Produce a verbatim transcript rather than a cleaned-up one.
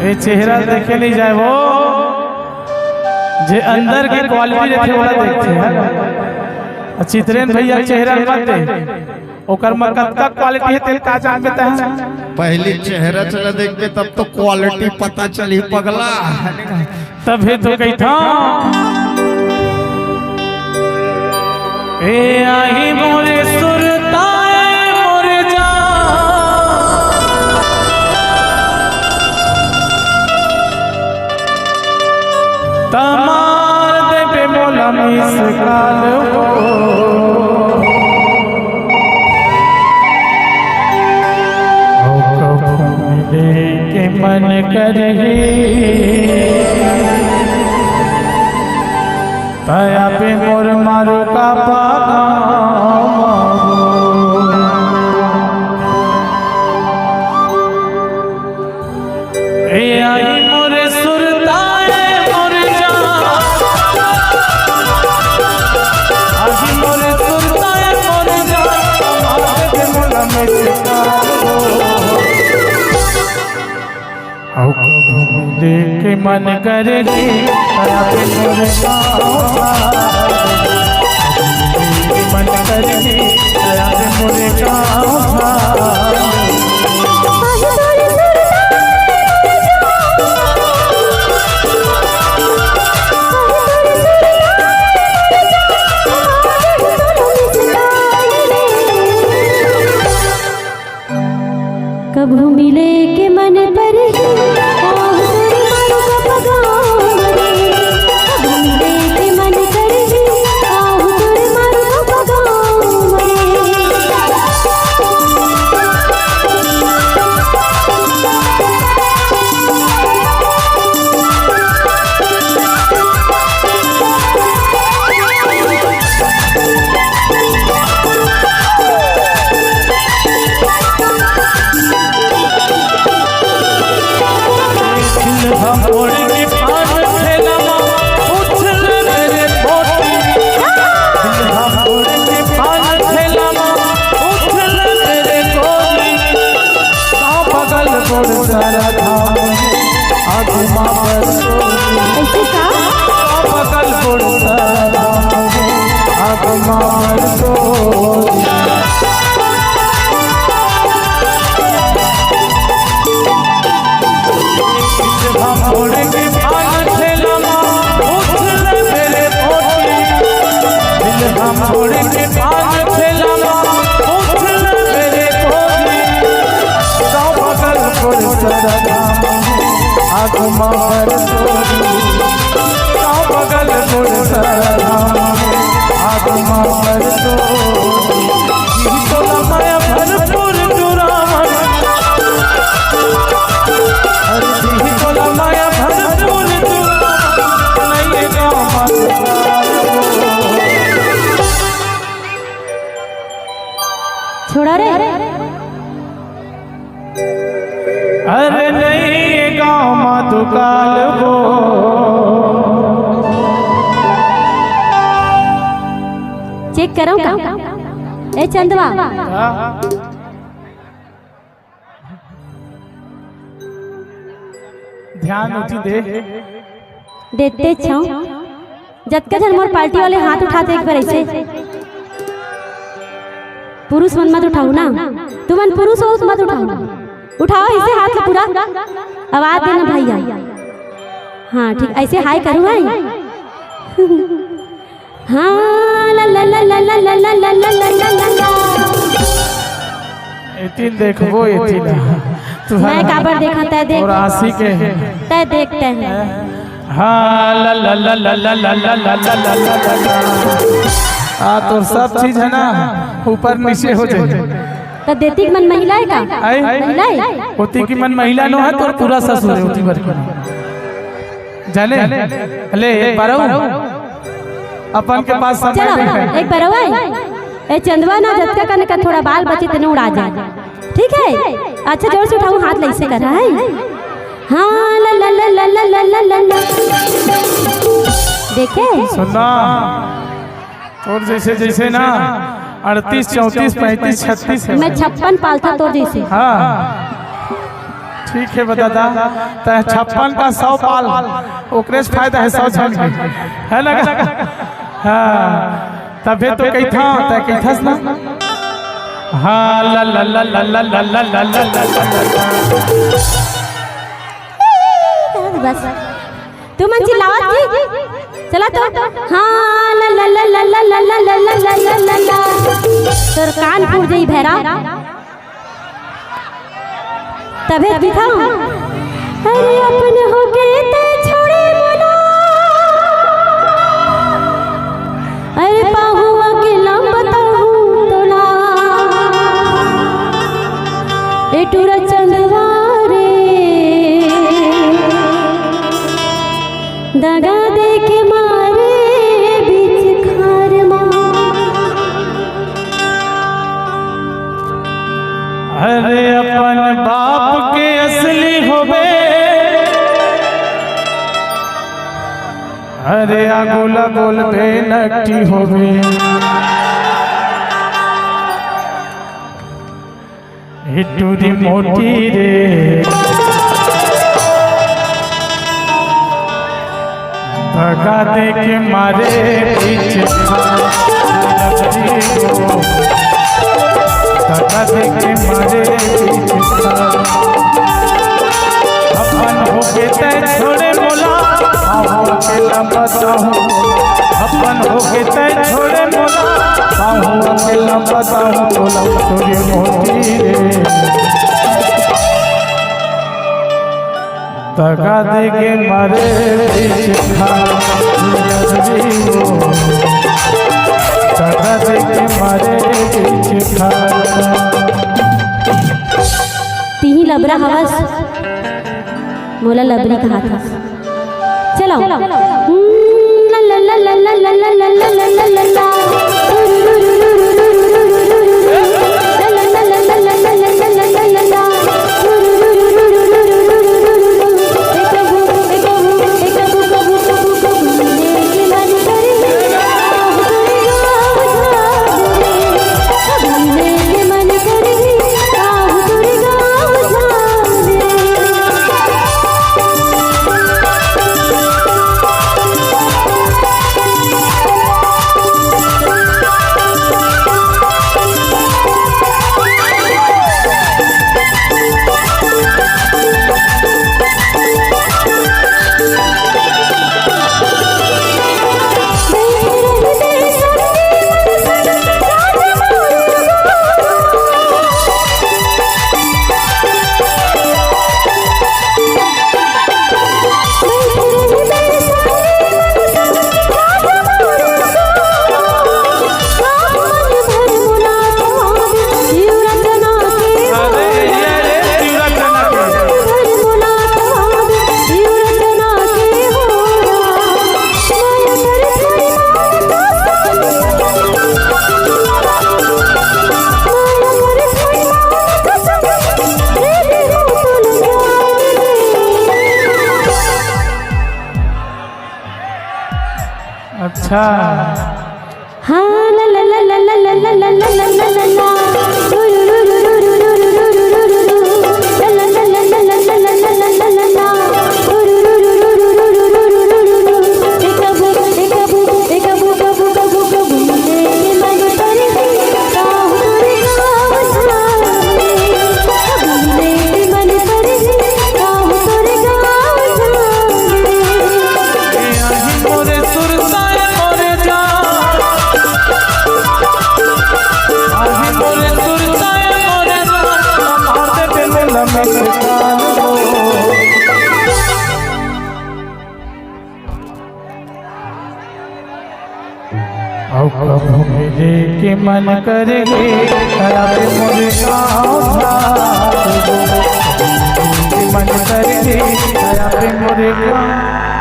ये चेहरा देखे नहीं जाए वो, जे अंदर के क्वालिटी देखे वाला देखते हैं। चित्रेन भैया चेहरा मत दे, ओकर में कतका क्वालिटी है तेल का जान के तहन। पहली चेहरा चला देख के तब तो क्वालिटी पता चली पगला। तभे तो कही था। ए आही मोरे सुरताए मोरे जा। तमार देबे मोला मिस काल हो। हो कभू मिले के मन करही। तया पे मोर मारो का पागाम। ए आई मोरे सुरताए मोर जान। आई मोरे सुरताए मोर जान। हमारे के मोला में चितार हो। अउ कभू देखे मन करही, तया पे मोर गाँव। मन करही, तया पे मोर गाँव। कभू मिले के मन परही, आह तोर मारो का पगाम रे। कभू मिले के मन परही, आह तोर मारो का पगाम रे। ऐसे का? छोड़ा रे। अरे नहीं गाँव मा दुकाल वो। चेक करो का? ए चंदवा। हाँ। ध्यान उठी दे। देते छौ। जतका झन मोर पार्टी वाले हाथ उठाते एक बार ऐसे। पुरुष मन मत उठाओ ना। तुमन पुरुष हो मत उठाओ। उठाओ ऐसे हाथ ला पूरा। आवाज देना भैया। हाँ ठीक ऐसे हाय करूँ भाई। हाँ ला ला ला। एतिन देखबो एतिन। मैं काबर देखा तै देख। और आशिक है। तै देख तै है। हाँ ला ला ला। आ तोर सब चीज है ना ऊपर नीचे हो जाए। त देती की मन महिला है का? आई? महिला है? होती की मन महिला नो है तोर पूरा ससुर है होती भर के। जाने ले एक बार अपन के पास समय चलो, नहीं है। एक बार आवे। ए चंदवा ना जतका कन का थोड़ा बाल बचे तेने उड़ा जाए। ठीक है? अच्छा जोर से उठाओ हाथ ले ऐसे कर रहा है। हाँ ला ला ला। देखे? सुनना और जैसे जैसे ना अड़तीस चौंतीस पैंतीस छत्तीस है। मैं छप्पन पालता तोर जैसे। हाँ। ठीक हे बा दादा, त छप्पन का सौ पाल, ओकरे से फायदा हे सौ झन के, है ना? हाँ, तभे तो कहिथंव, त कहिथस ना। हाँ, ला ला ला। बस, तुमन चिल्लावत जी, चला तो। हाँ, ला ला ला। तोर कान फूट जाई भैरा। तभे दिखा। अरे अपन होके ते छोड़े मोला, अरे पाहुआ के लंबताहूँ तोला। ए टूरा चंदवा रे, दगा दे के मारे बीच खार मा। अरे अपन बाप के असली होबे, अरे आगू ला बोलबे नकटी होबे। ए टूरी मोटी रे, दगा दे के मारे बीच खार। दगा दे के मारे बीच खार। अपन होके तैं छोड़े मोला, पाहुआ के लंबताहूँ। अपन होके तैं छोड़े मोला, पाहुआ के लंबताहूँ। बोला टूरी मोटी रे, दगा दे के मारे बीच खार। दगा दे के मारे बीच खार। तिही लबरा हवस, मोला लबरी कहाथस। चलो। अच्छा। हाँ, ला, ला, ला। अउ कभू मिले के मन करही, तया पे मोरे गाँव धार। के मन करही, तया पे मोरे गाँव।